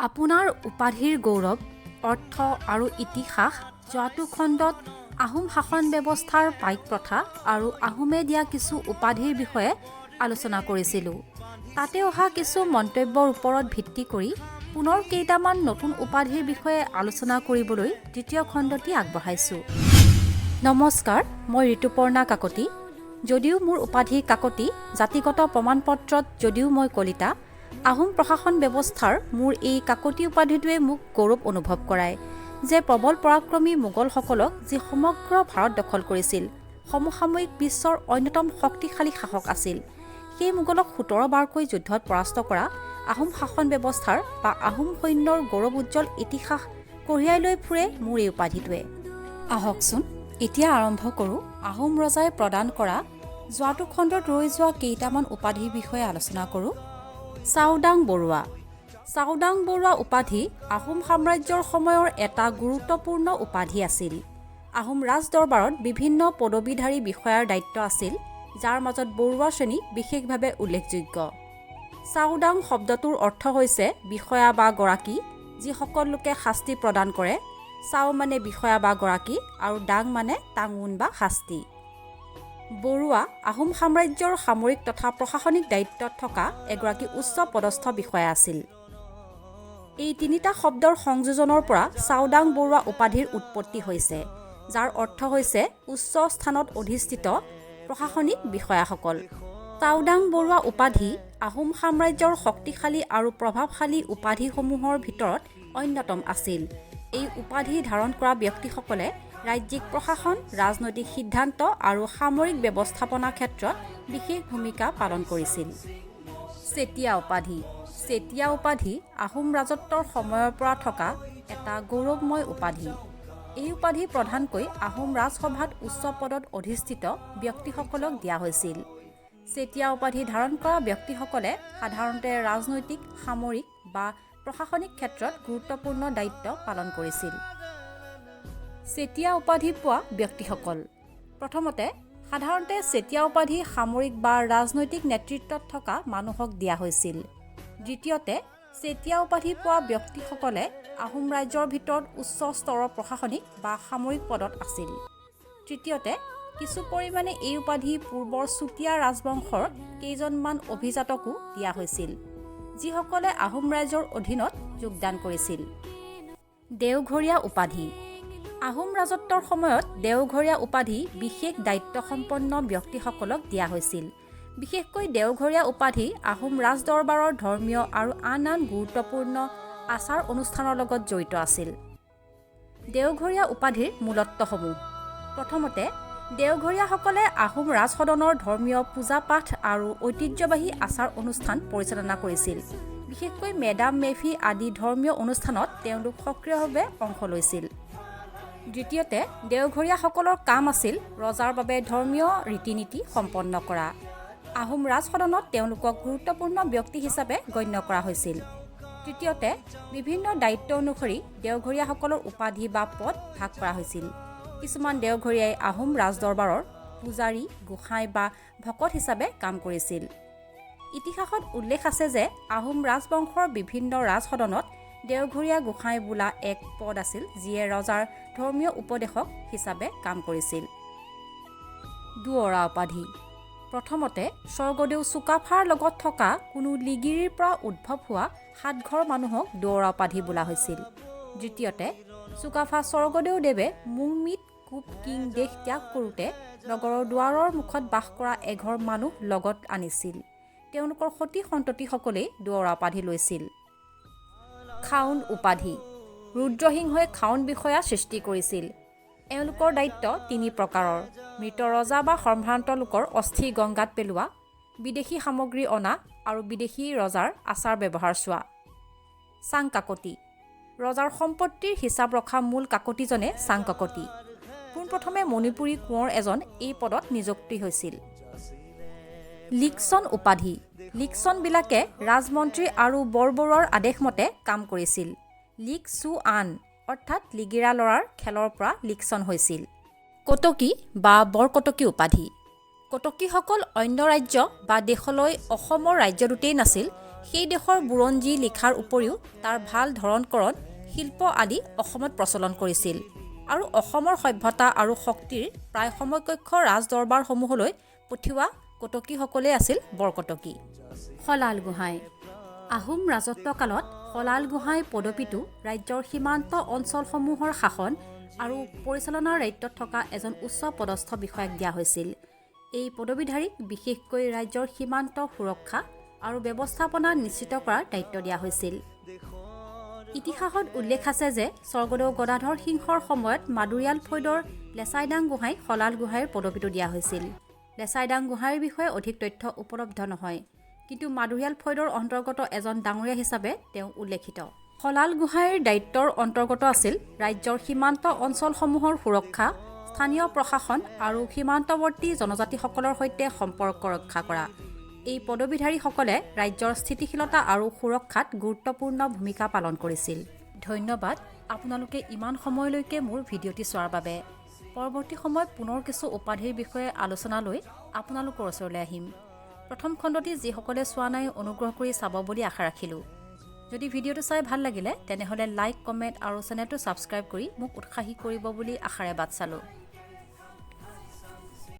আপোনাৰ উপাধিৰ গৌৰৱ, অৰ্থ আৰু ইতিহাস যোৱাটো খণ্ডত আহোম শাসন ব্যৱস্থাৰ পাইক প্ৰথা আৰু আহোমে দিয়া কিছু উপাধিৰ বিষয়ে আলোচনা কৰিছিলোঁ। তাতে অহা কিছু মন্তব্যৰ ওপৰত ভিত্তি কৰি পুনৰ কেইটামান নতুন উপাধিৰ বিষয়ে আলোচনা কৰিবলৈ দ্বিতীয় খণ্ডটি আগবঢ়াইছোঁ। নমস্কাৰ, মই ঋতুপৰ্ণা কাকতি। যদিও মোৰ উপাধি কাকতি, জাতিগত প্ৰমাণপত্ৰত যদিও মই কলিতা, আহোম প্ৰশাসন ব্যৱস্থাৰ মোৰ এই কাকতি উপাধিটোৱে মোক গৌৰৱ অনুভৱ কৰায় যে প্ৰবল পৰাক্ৰমী মোগলসকলক যি সমগ্ৰ ভাৰত দখল কৰিছিল, সমসাময়িক বিশ্বৰ অন্যতম শক্তিশালী শাসক আছিল, সেই মোগলক 17 বাৰকৈ যুদ্ধত পৰাস্ত কৰা আহোম শাসন ব্যৱস্থাৰ বা আহোম সৈন্যৰ গৌৰৱ উজ্জ্বল ইতিহাস কঢ়িয়াই লৈ ফুৰে মোৰ এই উপাধিটোৱে। আহকচোন, এতিয়া আৰম্ভ কৰোঁ আহোম ৰজাই প্ৰদান কৰা যোৱাটো খণ্ডত ৰৈ যোৱা কেইটামান উপাধিৰ বিষয়ে আলোচনা কৰোঁ। চাওদাং বৰুৱা। চাওদাং বৰুৱা উপাধি আহোম সাম্ৰাজ্যৰ সময়ৰ এটা গুৰুত্বপূৰ্ণ উপাধি আছিল। আহোম ৰাজদৰবাৰত বিভিন্ন পদবীধাৰী বিষয়াৰ দায়িত্ব আছিল, যাৰ মাজত বৰুৱা শ্ৰেণী বিশেষভাৱে উল্লেখযোগ্য। চাওদাং শব্দটোৰ অৰ্থ হৈছে বিষয়া বা গৰাকী, যিসকল লোকে শাস্তি প্ৰদান কৰে। চাও মানে বিষয়া বা গৰাকী আৰু দাং মানে টাঙোন বা শাস্তি। বৰুৱা আহোম সাম্ৰাজ্যৰ সামৰিক তথা প্ৰশাসনিক দায়িত্বত থকা এগৰাকী উচ্চ পদস্থ বিষয়া আছিল। এই তিনিটা শব্দৰ সংযোজনৰ পৰা চাওদাং বৰুৱা উপাধিৰ উৎপত্তি হৈছে, যাৰ অৰ্থ হৈছে উচ্চ স্থানত অধিষ্ঠিত প্ৰশাসনিক বিষয়াসকল। চাওদাং বৰুৱা উপাধি আহোম সাম্ৰাজ্যৰ শক্তিশালী আৰু প্ৰভাৱশালী উপাধিসমূহৰ ভিতৰত অন্যতম আছিল। এই উপাধি ধাৰণ কৰা ব্যক্তিসকলে ৰাজ্যিক প্ৰশাসন, ৰাজনৈতিক সিদ্ধান্ত আৰু সামৰিক ব্যৱস্থাপনাৰ ক্ষেত্ৰত বিশেষ ভূমিকা পালন কৰিছিল। চেতিয়া উপাধি। চেতিয়া উপাধি আহোম ৰাজত্বৰ সময়ৰ পৰা থকা এটা গৌৰৱময় উপাধি। এই উপাধি প্ৰধানকৈ আহোম ৰাজসভাত উচ্চ পদত অধিষ্ঠিত ব্যক্তিসকলক দিয়া হৈছিল। চেতিয়া উপাধি ধাৰণ কৰা ব্যক্তিসকলে সাধাৰণতে ৰাজনৈতিক, সামৰিক বা প্ৰশাসনিক ক্ষেত্ৰত গুৰুত্বপূৰ্ণ দায়িত্ব পালন কৰিছিল। চেতিয়া উপাধি পোৱা ব্যক্তিসকল: প্ৰথমতে, সাধাৰণতে চেতিয়া উপাধি সামৰিক বা ৰাজনৈতিক নেতৃত্বত থকা মানুহক দিয়া হৈছিল। দ্বিতীয়তে, চেতিয়া উপাধি পোৱা ব্যক্তিসকলে আহোম ৰাজ্যৰ ভিতৰত উচ্চ স্তৰৰ প্ৰশাসনিক বা সামৰিক পদত আছিল। তৃতীয়তে, কিছু পৰিমাণে এই উপাধি পূৰ্বৰ চুতীয়া ৰাজবংশৰ কেইজনমান অভিজাতকো দিয়া হৈছিল, যিসকলে আহোম ৰাজ্যৰ অধীনত যোগদান কৰিছিল। দেওঘৰীয়া উপাধি। আহোম ৰাজত্বৰ সময়ত দেওঘৰীয়া উপাধি বিশেষ দায়িত্বসম্পন্ন ব্যক্তিসকলক দিয়া হৈছিল। বিশেষকৈ দেওঘৰীয়া উপাধি আহোম ৰাজদৰবাৰৰ ধৰ্মীয় আৰু আন আন গুৰুত্বপূৰ্ণ আচাৰ অনুষ্ঠানৰ লগত জড়িত আছিল। দেওঘৰীয়া উপাধিৰ মূলত্বসমূহ: প্ৰথমতে, দেওঘৰীয়াসকলে আহোম ৰাজসদনৰ ধৰ্মীয় পূজা পাঠ আৰু ঐতিহ্যবাহী আচাৰ অনুষ্ঠান পৰিচালনা কৰিছিল। বিশেষকৈ মেডাম মেফি আদি ধৰ্মীয় অনুষ্ঠানত তেওঁলোক সক্ৰিয়ভাৱে অংশ লৈছিল। দ্বিতীয়তে, দেওঘৰীয়াসকলৰ কাম আছিল ৰজাৰ বাবে ধৰ্মীয় ৰীতি নীতি সম্পন্ন কৰা। আহোম ৰাজসদনত তেওঁলোকক গুৰুত্বপূৰ্ণ ব্যক্তি হিচাপে গণ্য কৰা হৈছিল। তৃতীয়তে, বিভিন্ন দায়িত্ব অনুসৰি দেওঘৰীয়াসকলৰ উপাধি বা পদ ভাগ কৰা হৈছিল। কিছুমান দেওঘৰীয়াই আহোম ৰাজদৰবাৰৰ পূজাৰী, গোসাঁই বা ভকত হিচাপে কাম কৰিছিল। ইতিহাসত উল্লেখ আছে যে আহোম ৰাজবংশৰ বিভিন্ন ৰাজসদনত দেওঘৰীয়া গোসাঁই বোলা এক পদ আছিল, যিয়ে ৰজাৰ ধৰ্মীয় উপদেশক হিচাপে কাম কৰিছিল। দুৱৰা উপাধি। প্ৰথমতে, স্বৰ্গদেউ চুকাফাৰ লগত থকা কোনো লিগিৰীৰ পৰা উদ্ভৱ হোৱা সাতঘৰ মানুহক দুৱৰা উপাধি বোলা হৈছিল। দ্বিতীয়তে, চুকাফা স্বৰ্গদেউদেৱে মুংমিত কুপ কিং দেশ ত্যাগ কৰোঁতে নগৰৰ দুৱাৰৰ মুখত বাস কৰা এঘৰ মানুহ লগত আনিছিল। তেওঁলোকৰ সতি সন্ততিসকলেই দুৱৰা উপাধি লৈছিল। খাউণ্ড উপাধি। ৰুদ্ৰসিংহই খাউণ্ড বিষয়া সৃষ্টি কৰিছিল। এওঁলোকৰ দায়িত্ব তিনি প্ৰকাৰৰ: মৃত ৰজা বা সম্ভ্ৰান্ত লোকৰ অস্থি গংগাত পেলোৱা, বিদেশী সামগ্ৰী অনা আৰু বিদেশী ৰজাৰ আচাৰ ব্যৱহাৰ চোৱা। চাং কাকতি। ৰজাৰ সম্পত্তিৰ হিচাপ ৰখা মূল কাকতিজনে চাং কাকতি। পোনপ্ৰথমে মণিপুৰী কোঁৱৰ এজন এই পদত নিযুক্তি হৈছিল। লিকচন উপাধি। লিকচনবিলাকে ৰাজমন্ত্ৰী আৰু বৰবৰুৱাৰ আদেশমতে কাম কৰিছিল। লিক চু আন অৰ্থাৎ লিগিৰা ল'ৰাৰ খেলৰ পৰা লিকচন হৈছিল। কটকী বা বৰকটকী উপাধি। কটকীসকল অন্য ৰাজ্য বা দেশলৈ অসমৰ ৰাজ্যদূতেই নাছিল, সেই দেশৰ বুৰঞ্জী লিখাৰ উপৰিও তাৰ ভাল ধৰণ-কৰণ, শিল্প আদি অসমত প্ৰচলন কৰিছিল আৰু অসমৰ সভ্যতা আৰু শক্তিৰ প্ৰায় সমকক্ষ ৰাজদৰবাৰসমূহলৈ পঠিওৱা কটকীসকলেই আছিল বৰকটকী। শলাল গোহাঁই। আহোম ৰাজত্বকালত শলাল গোহাঁই পদবীটো ৰাজ্যৰ সীমান্ত অঞ্চলসমূহৰ শাসন আৰু পৰিচালনাৰ দায়িত্বত থকা এজন উচ্চ পদস্থ বিষয়াক দিয়া হৈছিল। এই পদবীধাৰীক বিশেষকৈ ৰাজ্যৰ সীমান্ত সুৰক্ষা আৰু ব্যৱস্থাপনা নিশ্চিত কৰাৰ দায়িত্ব দিয়া হৈছিল। ইতিহাসত উল্লেখ আছে যে স্বৰ্গদেউ গদাধৰ সিংহৰ সময়ত মাদুৰিয়াল ফৈদৰ লেচাইদাং গোহাঁইক শলাল গোহাঁইৰ পদবীটো দিয়া হৈছিল। লেচাইদাং গোহাঁইৰ বিষয়ে অধিক তথ্য উপলব্ধ নহয়, কিন্তু মাদুৰিয়াল ফৈদৰ অন্তৰ্গত এজন ডাঙৰীয়া হিচাপে তেওঁ উল্লেখিত। শলাল গোহাঁইৰ দায়িত্বৰ অন্তৰ্গত আছিল ৰাজ্যৰ সীমান্ত অঞ্চলসমূহৰ সুৰক্ষা, স্থানীয় প্ৰশাসন আৰু সীমান্তৱৰ্তী জনজাতিসকলৰ সৈতে সম্পৰ্ক ৰক্ষা কৰা। এই পদবীধাৰীসকলে ৰাজ্যৰ স্থিতিশীলতা আৰু সুৰক্ষাত গুৰুত্বপূৰ্ণ ভূমিকা পালন কৰিছিল। ধন্যবাদ আপোনালোকে ইমান সময়লৈকে মোৰ ভিডিঅ'টি চোৱাৰ বাবে। পৰৱৰ্তী সময়ত পুনৰ কিছু উপাধিৰ বিষয়ে আলোচনা লৈ আপোনালোকৰ ওচৰলৈ আহিম। প্ৰথম খণ্ডটি যিসকলে চোৱা নাই, অনুগ্ৰহ কৰি চাব বুলি আশা ৰাখিলোঁ। যদি ভিডিঅ'টো চাই ভাল লাগিলে, তেনেহ'লে লাইক, কমেণ্ট আৰু চেনেলটো ছাবস্ক্ৰাইব কৰি মোক উৎসাহী কৰিব বুলি আশাৰে বাট চালোঁ।